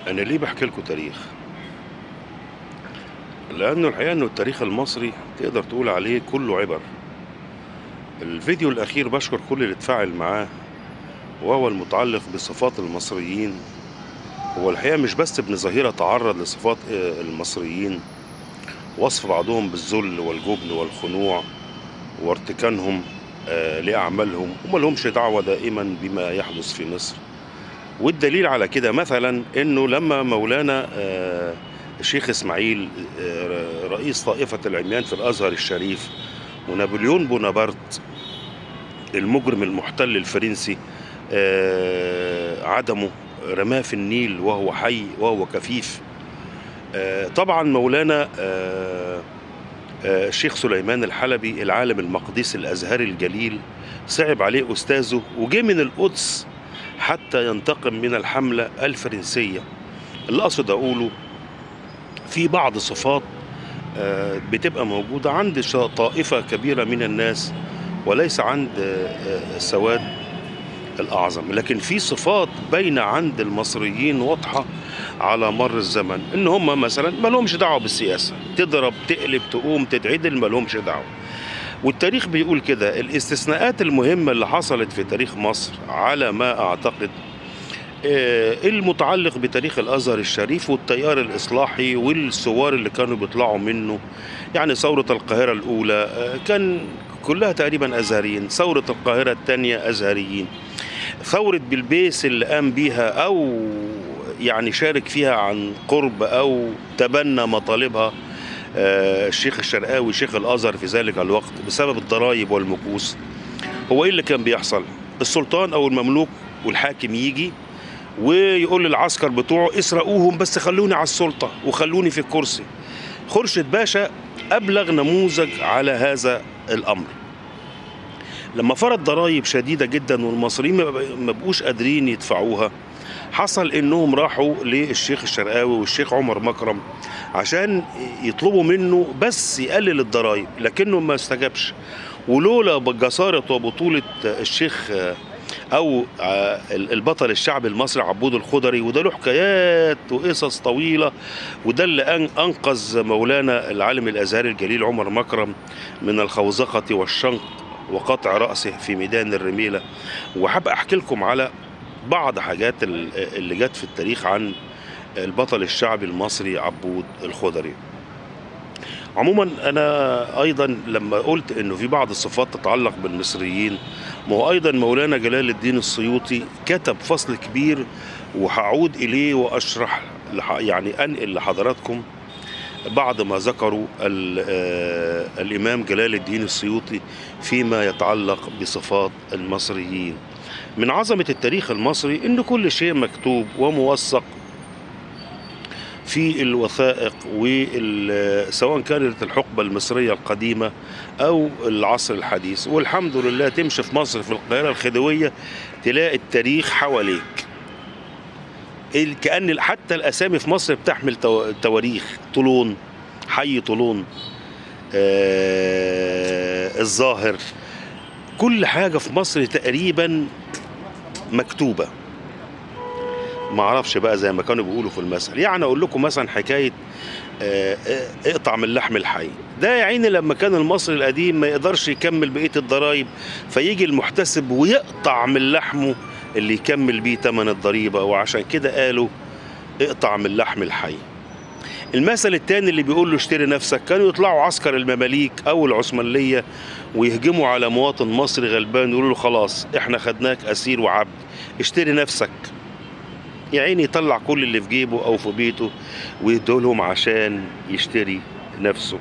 أنا ليه بحكي لكم تاريخ؟ لأنه الحقيقة أنه التاريخ المصري تقدر تقول عليه كله عبر. الفيديو الأخير بشكر كل اللي اتفاعل معاه، وهو المتعلق بصفات المصريين. هو الحقيقة مش بس ابن زهيرة تعرض لصفات المصريين، وصف بعضهم بالذل والجبن والخنوع وارتكانهم لأعمالهم، وما لهمش دعوة دائما بما يحدث في مصر. والدليل على كده مثلا انه لما مولانا الشيخ اسماعيل رئيس طائفة العميان في الازهر الشريف، ونابليون بونابرت المجرم المحتل الفرنسي عدمه، رماه في النيل وهو حي وهو كفيف. طبعا مولانا الشيخ سليمان الحلبي العالم المقدسي الازهري الجليل صعب عليه استاذه وجه من القدس حتى ينتقم من الحملة الفرنسية. اللي أقصد أقوله في بعض صفات بتبقى موجودة عند طائفة كبيرة من الناس وليس عند السواد الأعظم، لكن في صفات باينة عند المصريين واضحة على مر الزمن، إن هم مثلا ما لهمش دعوة بالسياسة، تضرب تقلب تقوم تتعدل ما لهمش دعوة. والتاريخ بيقول كده. الاستثناءات المهمة اللي حصلت في تاريخ مصر على ما أعتقد المتعلق بتاريخ الأزهر الشريف والتيار الإصلاحي والثوار اللي كانوا بيطلعوا منه، يعني ثورة القاهرة الأولى كان كلها تقريبا أزهريين، ثورة القاهرة الثانية أزهريين، ثورة بلبيس اللي قام بيها أو يعني شارك فيها عن قرب أو تبنى مطالبها الشيخ الشرقاوي شيخ الأزهر في ذلك الوقت بسبب الضرائب والمكوس. هو إيه اللي كان بيحصل؟ السلطان أو المملوك والحاكم يجي ويقول للعسكر بتوعه اسرقوهم بس خلوني على السلطة وخلوني في الكرسي. خورشيد باشا أبلغ نموذج على هذا الأمر لما فرض ضرائب شديدة جدا والمصريين ما بقوش قادرين يدفعوها. حصل انهم راحوا للشيخ الشرقاوي والشيخ عمر مكرم عشان يطلبوا منه بس يقلل الضرائب، لكنه ما استجابش. ولولا جسارة وبطولة الشيخ او البطل الشعبي المصري عبود الخضري، وده له حكايات وقصص طويلة، وده اللي انقذ مولانا العالم الازهري الجليل عمر مكرم من الخوزقة والشنق وقطع رأسه في ميدان الرميلة. وحاب احكي لكم على بعض حاجات اللي جت في التاريخ عن البطل الشعبي المصري عبود الخضري. عموما انا ايضا لما قلت انه في بعض الصفات تتعلق بالمصريين، ما هو ايضا مولانا جلال الدين السيوطي كتب فصل كبير وهعود اليه واشرح، يعني انقل لحضراتكم بعض ما ذكره الامام جلال الدين السيوطي فيما يتعلق بصفات المصريين. من عظمة التاريخ المصري إن كل شيء مكتوب وموثق في الوثائق، سواء كانت الحقبة المصرية القديمة أو العصر الحديث. والحمد لله تمشي في مصر في القاهرة الخديوية تلاقي التاريخ حواليك، كأن حتى الأسامي في مصر بتحمل تواريخ. طولون، حي طولون، الظاهر، كل حاجة في مصر تقريبا مكتوبة. ما اعرفش بقى زي ما كانوا بيقولوا في المثل، يعني اقول لكم مثلا حكاية اقطع من اللحم الحي ده، يا عيني لما كان المصري القديم ما يقدرش يكمل بقية الضرايب، فيجي المحتسب ويقطع من لحمه اللي يكمل بيه تمن الضريبة، وعشان كده قالوا اقطع من اللحم الحي. المثل التاني اللي بيقول له اشتري نفسك، كانوا يطلعوا عسكر المماليك او العثمانية ويهجموا على مواطن مصري غلبان يقولوا له خلاص احنا خدناك اسير وعبد، اشتري نفسك. يا عيني يطلع كل اللي في جيبه او في بيته ويدولهم عشان يشتري نفسه.